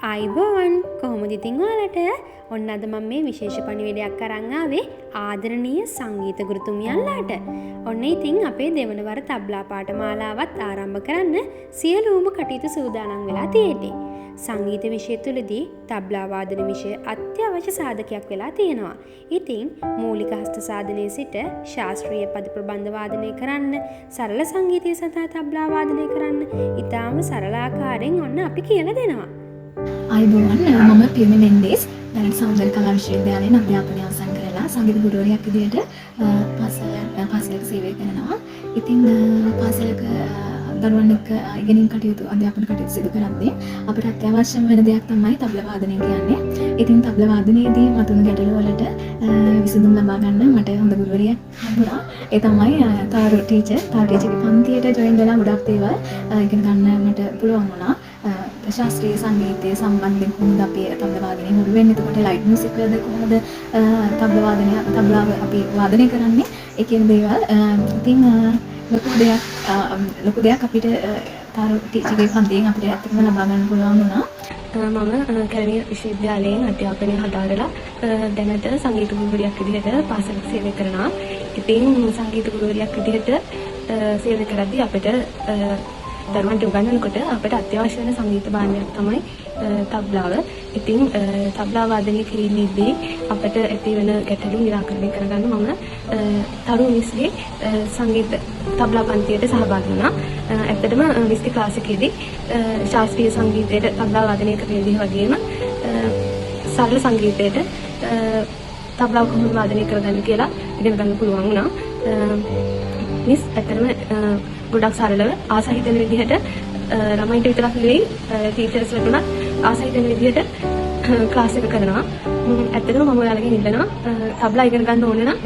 ආයුබෝවන්, කොහොමද ඉතින් ඔයාලට? ඔන්න අද මම මේ විශේෂ පණිවිඩයක් අරන් ආවේ ආදරණීය සංගීත ගුරුතුමියන්ලාට. ඔන්න ඉතින් අපේ දෙවන වර තබ්ලා පාඨමාලාවත් ආරම්භ කරන්න සියලුම කටයුතු සූදානම් වෙලා තියෙන්නේ. සංගීත විෂය තුලදී තබ්ලා වාදන විෂය අත්‍යවශ්‍ය සාධකයක් වෙලා තියෙනවා. ඉතින් මූලික හස්ත සාධනයේ සිට ශාස්ත්‍රීය පද ප්‍රබන්ධ වාදනය කරන්න, සරල සංගීතය සඳහා තබ්ලා වාදනය කරන්න ඉතාම සරල ආකාරයෙන් ඔන්න අපි කියලා දෙනවා. ආයුබෝවන්, මම පියමි මෙන්ඩිස්. දැනට සෞන්දර්ය කලා විශ්වවිද්‍යාලයෙන් අධ්‍යාපනය අවසන් කරලා සංගීත ගුරුවරියක් විදිහට පාසලක සේවය කරනවා. ඉතින් පාසලක දරුවන් එක්ක ඉගෙනීම් කටයුතු, අධ්‍යාපන කටයුතු සිදු කරද්දී අපිට අත්‍යවශ්‍යම වෙන දෙයක් තමයි තබ්ලා වාදනය කියන්නේ. ඉතින් තබ්ලා වාදනයේදී මතුවන ගැටලු වලට විසඳුම් ලබා ගන්න මට හොඳ ගුරුවරියක් හම්බුණා. ඒ තමයි තාරු ටීචර්. තාරු ටීචර්ගේ පන්තියට ජොයින් වෙලා ගොඩක් දේවල් ඉගෙන ගන්න මට පුළුවන් වුණා. ශාස්ත්‍රීය සංගීතය සම්බන්ධයෙන් කොහොමද අපි තබ්ලා වාදනය හුරු වෙන්නේ? එතකොට ලයිට් මියුසික් වලද කොහොමද තබ්ලා වාදනය, තබ්ලාව අපි වාදනය කරන්නේ? ඒ කියන දේවල්. ඉතින් ලොකු දෙයක් අපිට තාරු ටීචර්ගේ පන්තියෙන් අපිට ඇත්තටම ලබා ගන්න පුළුවන් වුණා. මම කැලණිය විශ්වවිද්‍යාලයෙන් අධ්‍යාපනය හදාරලා දැනට සංගීත ගුරුවරියක් විදිහට පාසලක සේවය කරනවා. ඉතින් සංගීත ගුරුවරියක් විදිහට සේවය කරද්දී අපිට දරුවන්ට උගන්වනකොට අපිට අත්‍යවශ්‍ය වෙන සංගීත භාණ්ඩයක් තමයි තබ්ලාව. ඉතින් තබ්ලා වාදනය කිරීමේදී අපට ඇති වෙන ගැටලු නිරාකරණය කරගන්න මම තරු මිස්ගේ සංගීත තබ්ලා පන්තියට සහභාගී වුණා. ඇත්තටම මිස්ගේ ක්ලාස් එකේදී ශාස්ත්‍රීය සංගීතයට තබ්ලා වාදනය කරන විදිහ වගේම සරල සංගීතයට තබ්ලාව කොහොමද වාදනය කරගන්න කියලා ඉගෙන ගන්න පුළුවන් වුණා. මිස් ඇත්තටම ගොඩක් සරලව ආස හිතෙන විදිහට, ළමයින්ට විතරක් නෙවෙයි ටීචර්ස්ලට උනත් ආස හිතෙන විදිහට ක්ලාස් එක කරනවා. ඇත්තටම මම ඔයාලගෙන් ඉල්ලනවා තබ්ලා ඉගෙන ගන්න ඕන නම්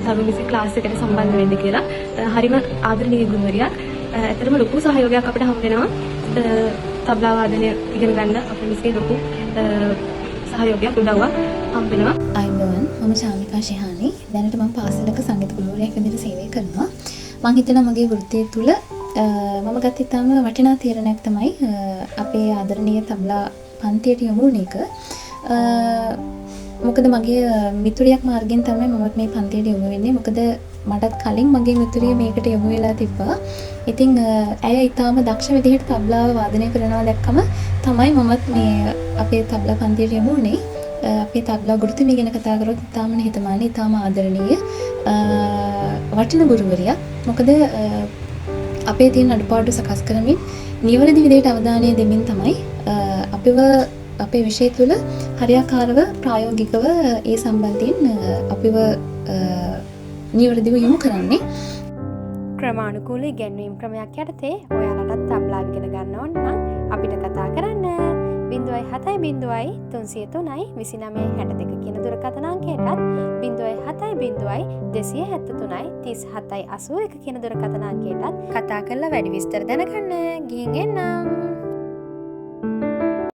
තරු මිස්ගේ ක්ලාස් එකට සම්බන්ධ වෙන්න කියලා. හරිම ආදරණීය ගුරුවරියක්. ඇත්තටම ලොකු සහයෝගයක් අපිට හම් වෙනවා. තබ්ලා වාදනය ඉගෙන ගන්න අපේ මිස්ගේ ලොකු සහයෝගයක්, උදව්වක් හම් වෙනවා. ආයුබෝවන්, මම චාමිකා ශිහානි. දැනට මම පාසලක සංගීත ගුරුවරියක් විදිහට සේවය කරනවා. මං හිතනවා මගේ වෘත්තිය තුළ මම ගත්ත ඉතාම වටිනා තීරණයක් තමයි අපේ ආදරණීය තබ්ලා පන්තියට යොමු වුණ එක. මොකද මගේ මිතුරියක් මාර්ගයෙන් තමයි මමත් මේ පන්තියට යොමු වෙන්නේ. මොකද මටත් කලින් මගේ මිතුරිය මේකට යොමු වෙලා තිබ්බා. ඉතින් ඇය ඉතාම දක්ෂ විදිහට තබ්ලාව වාදනය කරනවා දැක්කම තමයි මමත් මේ අපේ තබ්ලා පන්තියට යොමු වුණේ. අපේ තබ්ලා ගුරුතුමිය ගැන කතා කරොත් ඉතාම නිහතමානී, ඉතාම ආදරණීය, වටින ගුරුවරියක්. මොකද අපේ තියෙන අඩුපාඩු සකස් කරමින් නිවැරදි විදිහට අවධානය දෙමින් තමයි අපිව අපේ විෂය තුළ හරියාකාරව ප්‍රායෝගිකව ඒ සම්බන්ධයෙන් අපිව නිවැරදිව යොමු කරන්නේ. ක්‍රමානුකූල ඉගැන්වීම් ක්‍රමයක් යටතේ ඔයාලටත් තබ්ලා ඉගෙන ගන්න ඕන නම් අපිට කතා කරන්න. 070 303 29 62 කියන දුරකථන අංකයටත් 070 273 37 81 කියන දුරකථන අංකයටත් කතා කරලා වැඩි විස්තර දැනගන්න. ගිහින් එන්නම්.